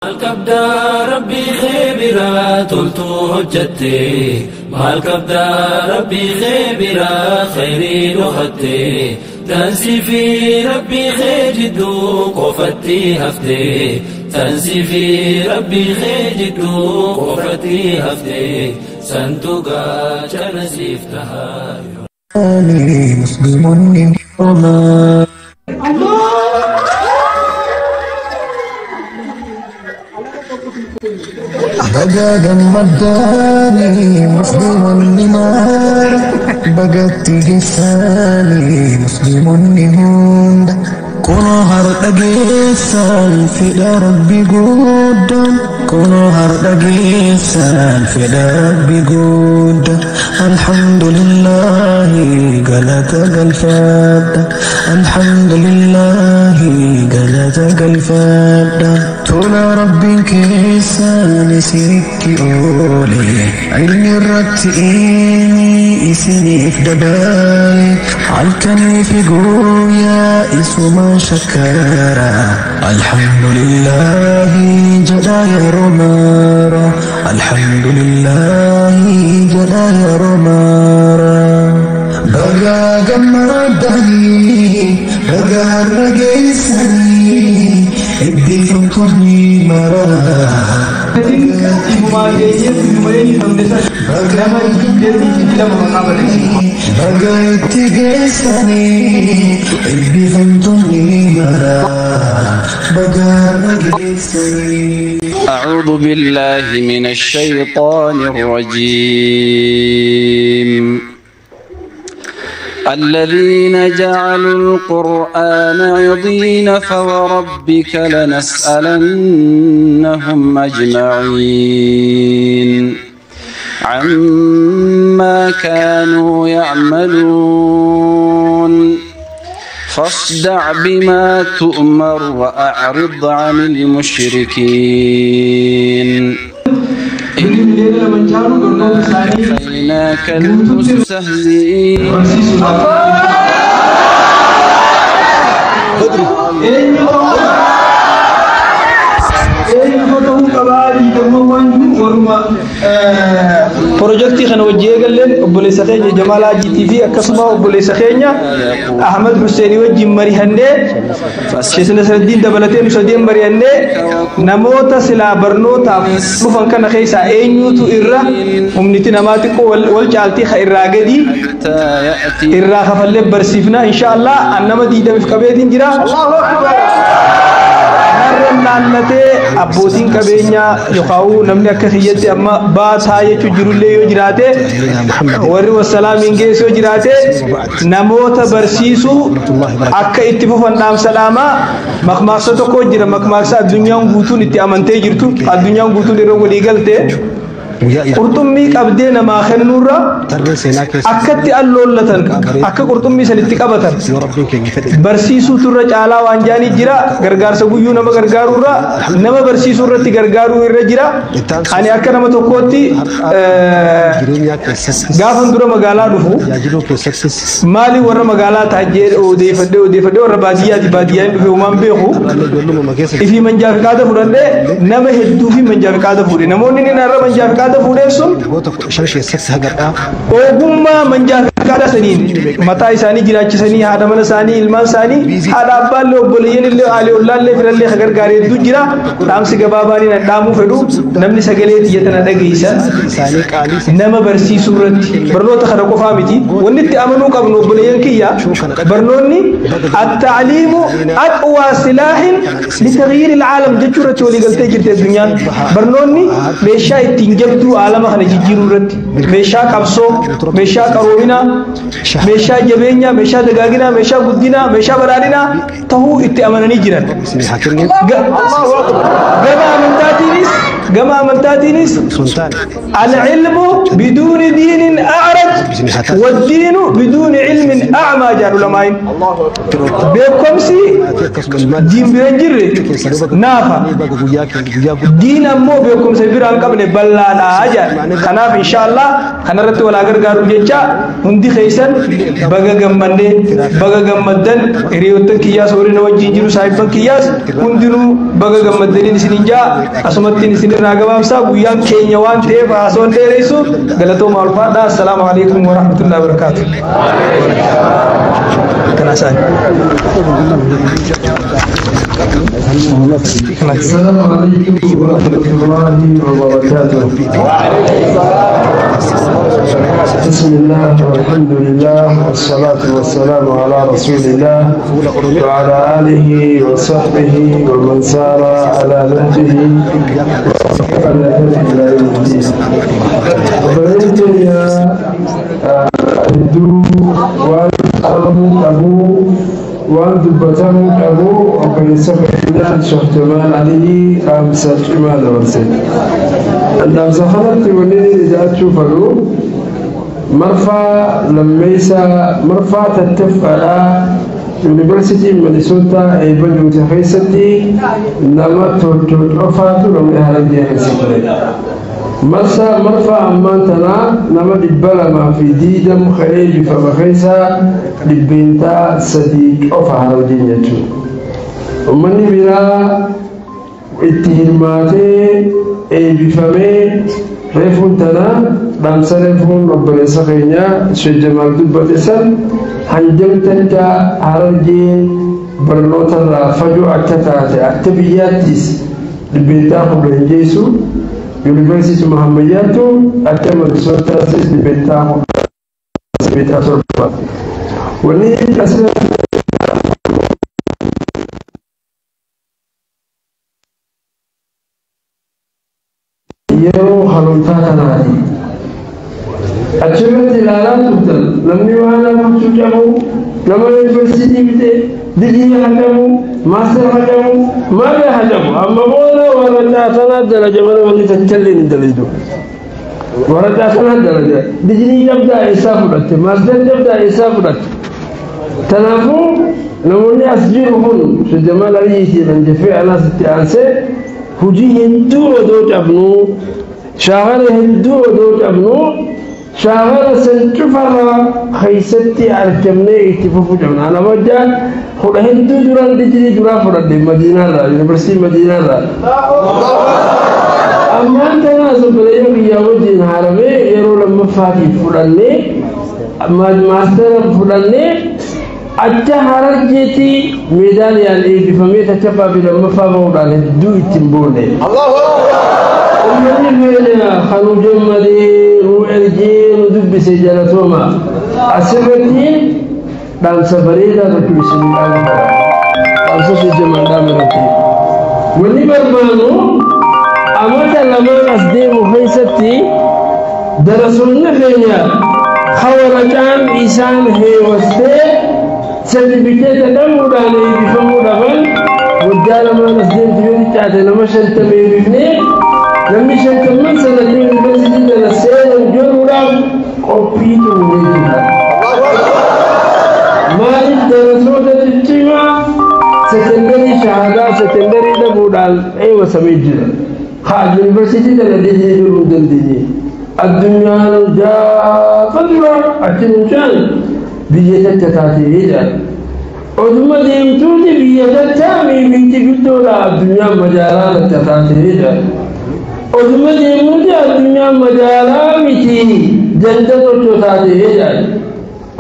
Maal qabda Rabbii kee toltuu hojjette, maal qabda Rabbii kee biraa khayrii dhokatte, tansii fi Rabbii kee jidduu qofatti hafte, tansii fi Rabbii kee jidduu qofatti hafte, santu gaachana siif taha. Musliimonni homaa. Baga gammaddaanii musliimonni maara, bagatti geessaanii musliimonni hunda. Kunoo har'a geessan fedha Rabbi guddaan, kunoo har'a geessan fedha Rabbi guddaa. Alhamdulillahi galata galfadha, alhamdulillahi galata galfadha. Tola Rabbiin keessan isinitti oole, ilmi irratti inni isiniif dabale, halkanii fi guyyaa isumaan shakkara. Alhamdulillahi jedha yeroo mara, alhamdulillahi jedha yeroo mara. Baga gammadanii, baga har'a geessanii, eebbifamtoonni mara. Baga itti geessanii, eebbifamtoonni mara, baga har'a geessanii. أعوذ بالله من الشيطان الرجيم. الذين جعلوا القرآن عضين فوربك لنسألنهم أجمعين عما كانوا يعملون. فاصدع بما تؤمر وأعرض عن المشركين. إنا كفيناك المستهزئين. Pirojektii kana wajji eegalleen obboleessa keenya Jamaal Haajiitii fi akkasuma obboleessa keenya Ahmad Husseenii wajjin marihannee, Sheekh Nasraddiin dabalatee nu sadeen marihannee, namoota silaa barnootaaf dhufan kana keessaa eenyutu irra humniti namaa xiqqoo wal caaltii ka irraa gadi irraa kafallee barsiifna insha Allah. An nama 20f qabeetiin jira. Narra naannatee abbootiin qabeenyaa yookaan namni akka kiyyatti amma baataa jechuun jirullee yoo jiraate, warri wassalaamiin geessu yoo jiraate, namoota barsiisuu akka itti fufan dhaamsa dhaamaa. Makmaaksa tokko jira, makmaaksa addunyaan guutuun itti amantee jirtu, addunyaan guutuun yeroo walii galte, qurxummii qabdee namaa kennuurra akkatti alloollatan, akka qurxummii sanitti qabatan barsiisuutu irra caalaa waan jaanii jira. Gargaarsa guyyuu nama gargaaruurra nama barsiisuu irratti gargaaruu irra jira. Ani akka nama tokkootti gaafan dura magaalaa dhufu maali warra magaalaa taajjee odeeffadhee odeeffadhee, warra baadiyyaati, baadiyyaan dhufe uumaan beeku, ifii manjaa fi qaada fudhadhee nama hedduu fi manjaa fi qaada fuudhe. Namoonni inni narra manjaa fi qaada fuudhee sun ogummaa manjaa fi qaada saniin mataa isaanii jiraachisanii, haadha mana isaanii, ilmaan isaanii, haadha abbaallee, obboleeyyan illee, haalii ollaallee, firallee ka gargaare hedduu jira. Dhaamsi gabaabaanii nan dhaamuu fedhu, namni sagalee tiyya tana dhageessan, nama barsiisuu irratti, barnoota kana qofaa miti wanni itti amanuu qabnu, obboleeyyan kiyya, barnoonni التعليم أقوى سلاح لتغيير العالم jechuu irratti walii galtee jirti addunyaan. Barnoonni meeshaa ittiin jabduu aalama kana jijjiiruu irratti, meeshaa qabsoo, meeshaa qaroominaa, meeshaa jabeenyaa, meeshaa dagaaginaa, meeshaa guddinaa, meeshaa badhaadhinaa tahuu itti amananii jiran. Gama amantaatiinis gama amantaa Waltaatiinis العلم بدون دين أعرج والدين بدون علم أعمى جار علماء beekumsi diin bira hin jirre naafa diin ammoo beekumsa bira hin qabne bal'aadha jedha. Kanaaf inshaallah kanarratti walaa gargaaru jecha hundi keessan baga gammannee baga gammaddan hiriyoottan kiyyaas horiin wajjin jiru saahibban kiyyaas hundinuu baga gammaddaniin isinin jaa asumattiin isinirraa gabaabsaa guyyaan keenya waan ta'eef haasoon dheeressu galatooma ulfaadha. Assalaamu alaikum warahmatullahi wabarakaatuh. السلام عليكم ورحمة الله وبركاته. بسم الله والحمد لله والصلاة والسلام على رسول الله وعلى آله وصحبه ومن سار على نهجه وعلى هديه إلى يوم الدين. وبنيت يا waan dubbatamuu qabu obboleessa keenyaa Sheekh Jamaal Alii dhaamsa cimaa dabarse. Dhaamsa kanatti wanni inni ijaachuu fedhu marfaa lammeessaa marfaa tattaffaadhaa yuunivarsiitii Minisootaa eebba juute keessatti nama tokko qofaatu namni Harargee keessa ture. Marsaa marfaa ammaan tanaa nama 220 ka'ee eebbifame keessaa 3% qofa Harargeen jechuudha. Uummanni biraa itti hirmaatee eebbifamee reefuun tanaa dhaamsa reefuun obboleessa keenyaa Sheekh Jamaal dubbate san hangam takka Harargeen barnootarraa fagoo akka taate akka biyyaattis 10% geessu yuunivarsiitii Muhammayyaatu akka Minisootaattis 7%. Wanni asirratti yeroo haloltaa kanaati. Achirratti ilaalaa turtan namni waan hafachuu qabu nama yuunivarsiitii bitee digirii haa qabu maastar haa qabu maal haa qabu amma booda waraqaa sanaa dalaga mana wanni takkaallee hin dalagdu. Waraqaa sanaa dalaga digirii qabdaa eessaa fudhatte maastar qabdaa eessaa fudhatte. Kanaafuu namoonni as jiru kun Sheekh Jamaal Aliyyiitiin jeffee anaas itti aansee hojii hedduu odoo qabnu shaagala hedduu odoo qabnu shaagala san cufarraa keessatti argamnee itti fufuu qabna. Ana booda kudha hedduu duraan digirii duraa fudhadhe Madiinaarraa yuunivarsiitii Madiinaarraa. Ammaan tanaas obboleeyyan kiyyaa wajjin haaramee yeroo lammaffaatiif fudhannee maastara fudhannee acha Harargeetti meedaaliyaan eebbifamee takkaffaa fi lammaffaa bahuudhaan hedduu ittiin boonne. Uummanni keenya kan nu gammadee nu ergee nu dubbise jalatooma. Asirratti dhaamsa bareedaa tokko isin dhaamu. Dhaamsa Sheekh Jamaal dhaame irratti. Wanni barbaannu amata lamaan as deemu keessatti darasoonni keenya waraqaan isaan heewwastee sertifikeeta dhabuudhaan eebbifamuu dhaban waggaa lamaan as deemtu yoo xiqqaate nama 50 eebbifnee namni 50 sanatti yuunivarsiitii kana seenan jedhuudhaaf qophii xumuree jira. Maaliif darasoota ciccimaa sekendarii shahaadaa sekendarii dhabuudhaan eewwasamee jira. Haa yuunivarsiitii kana deemnee jiruu hin dandeenye. Addunyaan gaafa dura achi nucaan biyya takka taatee jedha. Oduma deemtuuti biyya takka miitti guddoodha addunyaan magaalaa takka taatee jedha. Oduma deemuuti addunyaan magaalaa miti ganda tokko taatee jedha.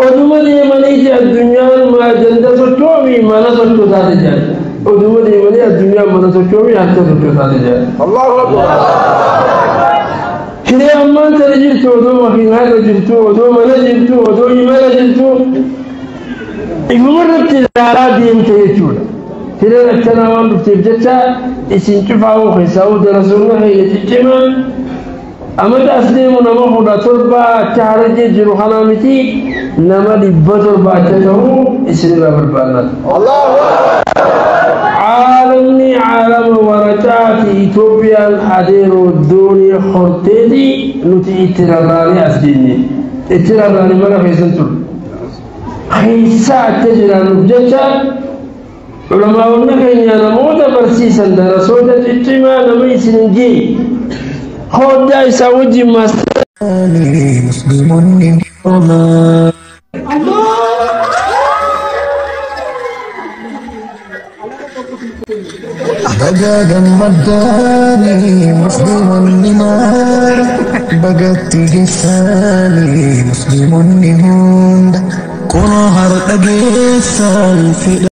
Oduma deemaniiti addunyaan ganda sochoomi mana tokko taate jedha. Oduma deemanii addunyaan mana sochoomi harka tokko taate jedha. Hiree ammaan tana jirtu odoo makiinaa irra jirtu odoo mana jirtu odoo imala jirtu ifumarratti ilaalaa deemte jechuudha. Hireen akkanaa waan dhufteef jecha isin cufaa'uu keessaa'uu darasoonni keenya ciccimaa amata as deemu nama 17 acha Harargee jiru kanaa miti nama 700 acha ta'uu isinirraa barbaadna. Caalamni caalama waracaati Itoophiyaan adeeroo doonii horteeti nuti itti rarraanee as jenne. Itti rarraanee mana keessan ture. Keessa akka jiraannuuf jecha culamaawwan keenya namoota barsiisan darasoota ciccimaa nama isin hin jee hoddaa isaa wajjin maastar. مسلم وما بقى جمداني مسلم النمار بقت جساني مسلم النهوند كل هر أجيسان في